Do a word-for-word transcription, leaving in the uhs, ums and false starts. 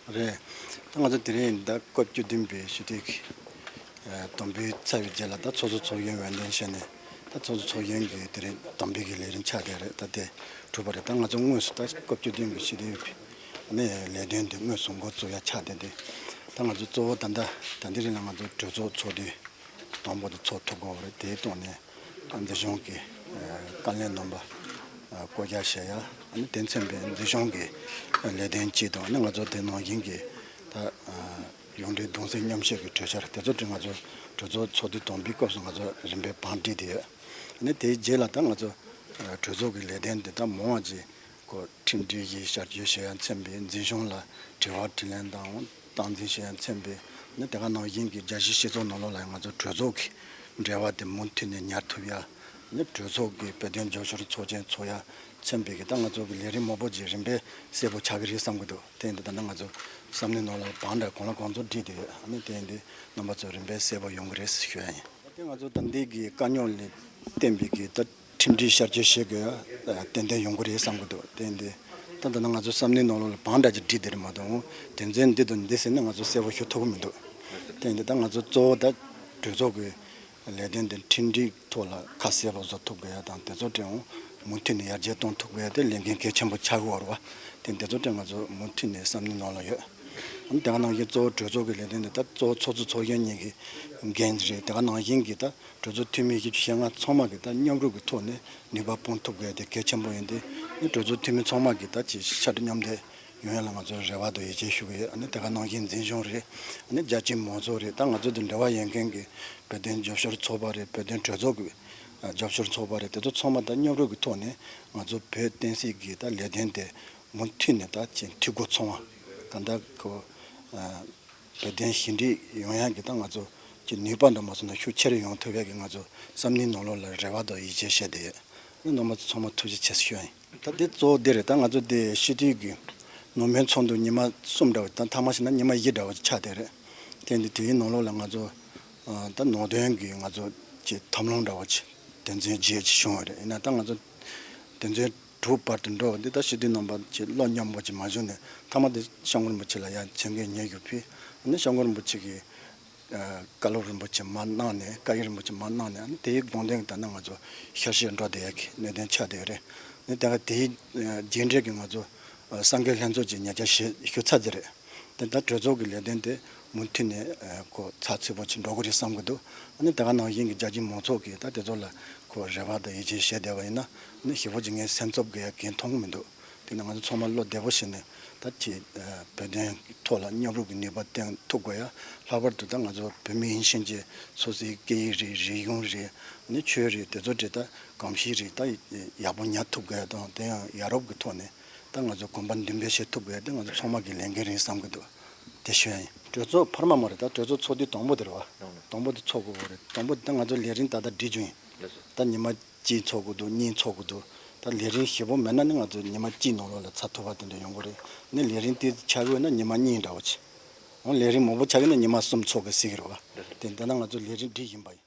རེད། ད་ང་ཚོ་དེ་རིང་ད་སྐབས་བཅུ་བདུན་པའི་སྤྱི་འཐུས་ཀྱི་ཨ་དམ་འབུལ་ཚར་བའི་རྗེས་ལ་ད་ཚོགས་གཙོ་ཚོགས་གཞོན་འོས་འདེམས་བྱས་ནས། ད་ཚོགས་གཙོ་ཚོགས་གཞོན་གྱི་དེ་རིང་དམ་འབུལ་གྱི་ལས་རིམ་ཆགས་བསྡད་རེད། ད་དེ་གྲུབ་པ་རེད། ད་ང་ཚོ་དངོས་སུ་ད་སྐབས་བཅུ་བདུན་པའི་སྤྱི་འཐུས་ཀྱི་ནས་ལས་དོན་དེ་དངོས་སུ་འགོ་བཙུགས་ཡ་ཆགས་བསྡད་དེ། ད་ང་ཚོ་གཙོ་བོ་ད་ལྟ་ད་འདི་རིང་ལ་ང་ཚོ་གྲོས་ཚོགས་ཚོགས་དུས་དང་པོ་དེ་ཚོགས་ཐུབ་དགོས་པ་རེད། དེའི་ཐོག་ནས་ད་འཛིན་སྐྱོང་གི་ཨ་བཀའ་ལན་རྣམ་པ་ཨ་བསྐོ་བཞག་བྱེད་ཡ། ཨ་ནི་དེ་མཚོན་པའི་འཛིན་སྐྱོང་གི་ལས་དོན་གཅིག་དང་། ཨ་ནི་ང་ཚོ་དེ་ནང་བཞིན་གྱི་ད་ཨ་ཡོངས་འབྲེལ་གདུང་སེམས་མཉམ་བསྐྱེད་ཀྱི་གྲོས་འཆར་དེ་ཚོ་དེ་ང་ཚོ་གྲོས་ཚོགས་ཚོགས་དུས་དང་པོའི་སྐབས་སུ་ང་ཚོ་རིམ་པས་བང་བསྒྲིགས་བསྡད་ཡོད། ཨ་ནི་དེའི་རྗེས་ལ་ད་ང་ཚོ་ཨ་གྲོས་ཚོགས་ཀྱི་ལས་དོན་དེ་ད་མང་བ་ཅིག་ཁོ་ཁྲིམས་སྒྲིག་གཞི་བསྐྱར་བཅོས་བྱེད་ཡ་མཚོན་པའི་འཛིན་སྐྱོང་ལ་དྲི་བ་དྲིས་ལན་དང་སྟངས་འཛིན་བྱེད་ཡ་མཚོན་པའི་ནི་དེ་ག་ནང་བཞིན་གྱི་རྒྱལ་སྤྱིའི་སྤྱི་ཚོགས་ནང་ལོགས་ལ་ང་ཚོ་གྲོས་ཚོགས་ཀྱི་འབྲེལ་བ་དེ་མུ་མཐུད་ནས་ཉར་ཐུབ་ཡ། ནི་གྲོས་ཚོགས་ཀྱི་བོད་དོན་རྒྱབ་སྐྱོར་ཚོགས་ཆེན་ཚོགས་ཡ་མཚོན་པའི་གི་ད་ང་ཚོ་གི་ལས་རིམ་མང་པོ་ཅིག་རིམ་པས་གསལ་པོ་ཆགས་ཀྱི་རེད་བསམ་གྱི་འདུག་དེ་ཡིན་དུས་ད་ནི་ང་ཚོ་བསམ་བློའི་ནང་ལ་བང་འདྲ་གང་ལ་གང་འཚམ་བསྒྲིགས་བསྡད་ཡོད། ནི་དེ་ཡིན་དུས་རྣམ་པ་ཚོ་རིམ་པས་གསལ་པོ་ཡོང་གི་རེད་ཞུ་ཡ་ཡིན། དེ་ང་ཚོ་ད་འདི་གི་དཀའ་རྙོག་ལས་བརྟེན་པའི་གི་ད་ཁྲིམས་སྒྲིག་བསྐྱར་བཅོས་བྱེད་དགོས་ཡ་ཏན་ཏན་ཡོང་གི་རེད་བསམ་གི་འདུག་དེ་ཡིན་དུས་ད་ད་ནི་ང་ཚོ་བསམ་བློའི་ནང་ལོགས་ལ་བང་འདྲ་ཅིག་བསྒྲིགས་བསྡད་རེད་མ་གཏོགས། དོན་ཚན་འདི་དང་འདི་ཟེར་ནས་ང་ཚོ་གསལ་པོ་ཞུ་ཐུབ་ཀྱི་མི་འདུག་དེ་ཡིན་དུས་ད་ང་ཚོ་གཙོ་བོ་ད་གྲོས་ཚོགས་ཀྱི་ལས་དོན་དེ་ཁྲིམས་སྒྲིག་ཐོག་ལ་ཁ་གསལ་པོ་བཟོ་ཐུབ་དགོས་ཡ་དང་། དེ་ཚོ་དེ་ཡང་མུ་མཐུད་ནས་ཡར་རྒྱས་གཏོང་ཐུབ་དགོས་ཡ་དེ་ལས་འགན་གལ་ཆེན་པོ་ཆགས་ཀྱི་ཡོད་རེད་བ། དེ་དེ་ཚོ་དེ་ང་ཚོ་མུ་མཐུད་ནས་བསམ་བློའི་ནང་ལ་ཡོད། ཨ་ནི་དེ་ག་ནང་བཞིན་གཙོ་བོ་གྲོས་ཚོགས་ཀྱི་ལས་དོན་དེ་ད་གཙོ་བོ་ཚོགས་གཙོ་ཚོགས་གཞོན་གཉིས་ཀྱི་འགན་རེད། དེ་ག་ནང་བཞིན་གྱི་ད་གྲོས་ཚོགས་འཐུས་མི་བཞི་བཅུ་ཞེ་ལྔ་ཚང་མ་གི་ད་མཉམ་རུབ་ཀྱི་ཐོག་ནས་ནུས་པ་སྤུངས་ཐུབ་དགོས་ཡ་དེ་གལ་ཆེན་པོ་ཡིན་ཏེ། ཨ་ནི་གྲོས་ཚོགས་འཐུས་མི་ཚང་མ་གི་ད་ཅིག་ཕྱར་གྲུ་མཉམ་འདེགས་ཡོང་ཡ་ལ་ང་ཚོ་རེ་བ་དང་ཡིད་ཆེས་ཞུ་གི་ཡོད། ཨ་ནི་དེ་ག་ནང་བཞིན་འཛིན་སྐྱོང་རེད། ཨ་ནི་རྒྱ་ཆེའི་མང་ཚོགས་རེད། ད་ང་ཚོ་དང་འབྲེལ་བ་ཡོད་མཁན་གྱི་བོད་དོན་རྒྱབ་སྐྱོར་ཚོགས་པ་རེད། བོད་དོན་གྲོས་ཚོགས་ཀྱི་ཨ་རྒྱབ་སྐྱོར་ཚོགས་པ་རེད། དེ་ཚོ་ཚང་མ་ད་མཉམ་རུབ་ཀྱི་ཐོག་ནས་ང་ཚོ་བོད་བསྟན་སྲིད་ཀྱི་ད་ལས་དོན་དེ་མུ་མཐུད་ནས་ད་ཅིག་འཐུས་སྒོ་ཚང་བ་གང་ལྟར་ཁོ་ཨ་བོད་དོན་ཞི་འགྲིག་ཡོང་ཡག་གི་ད་ང་ཚོ་གི་ནུས་པ་འདྲ་མ་སོང་ན་ཤུགས་ཆེ་རུ་ཡོང་ཐུབ་ཡག་གི་ང་ཚོ་བསམ་བློའི་ནང་ལོགས་ལ་རེ་བ་དང་ཡིད་ཆེས་བྱས་བསྡད་ཡོད། ཨ་ནི་རྣམ་པ་ཚོ་ཚང་མ་ཐུགས་རྗེ་ཆེ་ཞུ་ཡ་ཡིན། ད་འདི་གཙོ་བོ་འདི་རེད། ད་ང་ཚོ་འདི་སྤྱི་འཐུས་ཀྱི་ནང་མའི་ཚོགས་འདུ་ཉི་མ་གསུམ་འདྲ་བ་དང་། མཐའ་མ་བྱས་ན་ཉི་མ་བཞི་འདྲ་བ་ཆགས་བསྡད་རེད། དེ་འདི་དུས་ཡུན་ནང་ལོགས་ལ་ང་ཚོ་ཨ་ད་ནང་དོན་གྱི་ང་ཚོ་ཀྱི་ཐབས་ལམ་འདྲ་བ་ཅིག་དོན་ཚན་བརྒྱད་ཅིག་བྱུང་བ་རེད། ཡིན་ན་ད་ང་ཚོ་དོན་ཚན་དྲུག་བར་དུ་འགྲོ་བ་འདི་ད་སྤྱི་འཐུས་རྣམ་པ་ཅིག་བློ་མཉམ་པོ་ཅིག་མ་བྱུང་ནས། མཐའ་མ་དེ་སྐྱབས་མགོན་རིན་པོ་ཆེ་ལ་ཡང་མཚན་སྐད་སྙན་ཞུ་ཕུལ། ཨ་ནི་སྐྱབས་མགོན་རིན་པོ་ཆེ་གིས་ཨ་བཀའ་སློབ་རིན་པོ་ཆེ་མར་གནང་ནས། བཀའ་ཡིག་རིན་པོ་ཆེ་མར་གནང་ནས། ཨ་ནི་དེའི་དགོངས་དོན་ལྟར་ན་ང་ཚོ་ཤར་བཤད་འགྲོ་བསྡད་ཡག་གི་གནད་དོན་ཆགས་བསྡད་ཡོད་རེད། ཨ་ནི་དེ་ག་དེའི་ཨ་རྗེས་འབྲས་ཀྱི་ང་ཚོ་ཨ་གསར་འགོད་ལྷན་ཚོགས་ཀྱི་ཉེ་ཆར་ཞུ་ཞུ་ཚར་ཟིན་རེད། དེ་ལྟར་གྲོས་ཚོགས་ཀྱི་ལས་དོན་དེ་མུ་མཐུད་ནས་ཨ་ཁོ་ཚགས་ཚུད་པོ་ཅིག་འགྲོ་གི་རེད་བསམ་གྱི་འདུག་ཨ་ནི་དེ་ག་ནང་བཞིན་གྱི་རྒྱ་ཆེའི་མང་ཚོགས་ཀྱིས་ད་དེ་ཚོ་ལ་ཁོ་རེ་བ་དང་ཡིད་ཆེས་བྱས་བསྡད་པ་ཡིན་ན། ཨ་ནི་ཞེ་པོ་ཅིག་ངས་སེམས་འཚབ་དགོས་ཡ་གང་ཡང་མཐོང་གི་མི་འདུག་དེ་ནི་ང་ཚོ་ཚང་མ་བློ་བདེ་པོ་བྱས་ནས་ད་ཅིག་ཨ་བོད་དོན་ཐོག་ལ་མཉམ་རུབ་ཀྱི་ནུས་པ་བཏོན་ཐུབ་དགོས་ཡ། ལྷག་པར་དུ་ད་ང་ཚོ་བོད་མི་ཡིན་ཕྱིན་ཆད་སོ་སོའི་སྐད་ཡིག་རེད། རིག་གཞུང་རེད། ཨ་ནི་ཆོས་རེད། དེ་ཚོ་རེད། ད་གོམས་གཤིས་རེད། ད་ཡག་པོ་ཉར་ཐུབ་དགོས་ཡ་དང་། དེ་ཡང་ཡ་རབས་ཀྱི་ཐོག་ནས་ད་ང་ཚོ་གོམ་པ་མདུན་སྤོས་བྱེད་ཐུབ་དགོས་ཡ་དེ་ང་ཚོ་ཚང་མ་གི་ལས་འགན་རེད་བསམ་གྱི་འདུག་དེ་ཞུ་ཡ་ཡིན། གྲོས་ཚོགས་འཕར་མ་མ་རེད། ད་གྲོས་ཚོགས་ཚོགས་དུས་དང་པོ་དེ་རེད་བ། དང་པོ་དེ་ཚོགས་དགོས་པ་རེད། དང་པོ་དེ་ད་ང་ཚོ་ལས་རིམ་ད་ལྟ་སྒྲིག་རྒྱུ་ཡིན། ད་ཉི་མ་གཅིག་ཚོགས་དགོས་འདུག་གཉིས་ཚོགས་དགོས་འདུག་ད་ལས་རིམ་ཞེ་པོ་མེད་ན་ནི་ང་ཚོ་ཉི་མ་གཅིག་ནང་ལོགས་ལ་ཚར་ཐུབ་པ་དེ་འདྲ་ཡོང་གི་རེད། ནི་ལས་རིམ་དེ་ཆགས་དགོས་ན་ཉི་མ་གཉིས་འདྲ་བོ་ཅིག་འོང་། ལས་རིམ་མང་པོ་ཆགས་ཀྱི་ན་ཉི་མ་གསུམ་ཚོགས་དགོས་སྲིད་ཀྱི་རེད་བ། དེ་འདྲ་ན་ང་ཚོ་ལས་རིམ་སྒྲིག་བཞིན་པ་ཡིན།